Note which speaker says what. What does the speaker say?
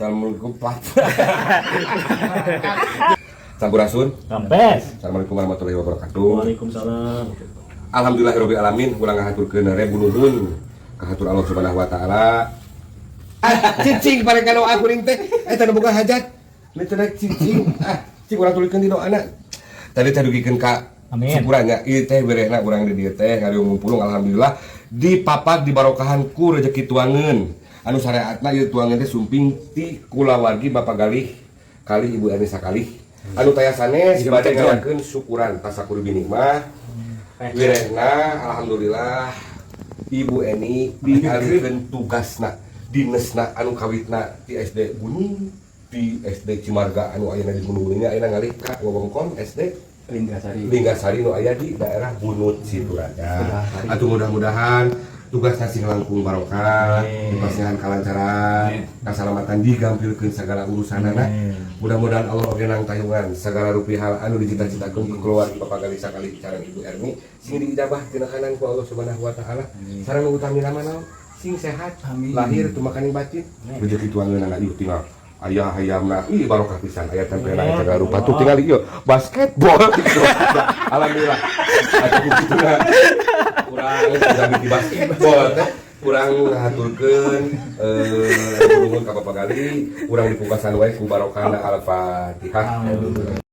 Speaker 1: Assalamualaikum, Pak. Sampurasun.
Speaker 2: Rampes.
Speaker 1: Assalamualaikum warahmatullahi wabarakatuh.
Speaker 2: Waalaikumsalam.
Speaker 1: Alhamdulillahirabbil alamin, urang ngahaturkeun ribu nuhun kahatur Allah Subhanahu wa taala. Ah, cicing paling kalau aku teh eta nu boga hajat. Ini teh rek cicing. Ah, cing urang tuluykeun di doana. Tadi teh dugikeun ka
Speaker 2: Amin.
Speaker 1: Syukurannya ieu teh berehna urang di dieu teh ngariung ngumpulung, alhamdulillah dipapak dibarokahan ku rezeki tuangeun. Anu syariatna ieu tuangeun teh sumping ti kulawargi Bapak Galih kalih Ibu Erni sakalih. Anu taya sanes bade ngayakeun syukuran tasakur binikmah. Wirehna alhamdulillah Ibu Eni dialihkeun tugasna, dinesna anu kawitna di SD Gunung, di SD Cimarga anu ayeuna di Gunung Gunungnya, ayeuna ngalih ka wewengkon SD
Speaker 3: Linggasari.
Speaker 1: Linggasari nu aya di daerah Bunut Situraja. Atuh mudah-mudahan tugasna sing langkung barokah, dipasihan kalancaran, kasalamatan, digampilkeun segala urusanana. Mudah-mudahan Allah oge nangtayungan segala rupi hal anu dicita-citakeun ku keluarga Bapak Galih sakali sareng Ibu Erni sing diijabah tina kanan ku Allah Subhanahu wa taala. Sareng nu utamina mah naon? Sing sehat,
Speaker 3: Amin.
Speaker 1: Lahir tumakaning batin. Rezeki tuangeunana ieu tinggal aya hayamna, ih, barokah pisan, aya tempelna eta segala rupa tuh, tinggal ieu basketball gitu. Alhamdulillah. Atuh kitu na urang sudah di basketball teh urang ngahaturkeun nuhun ka Bapak Galih, urang dipungkasan wae ku barokahna. Al-Fatihah.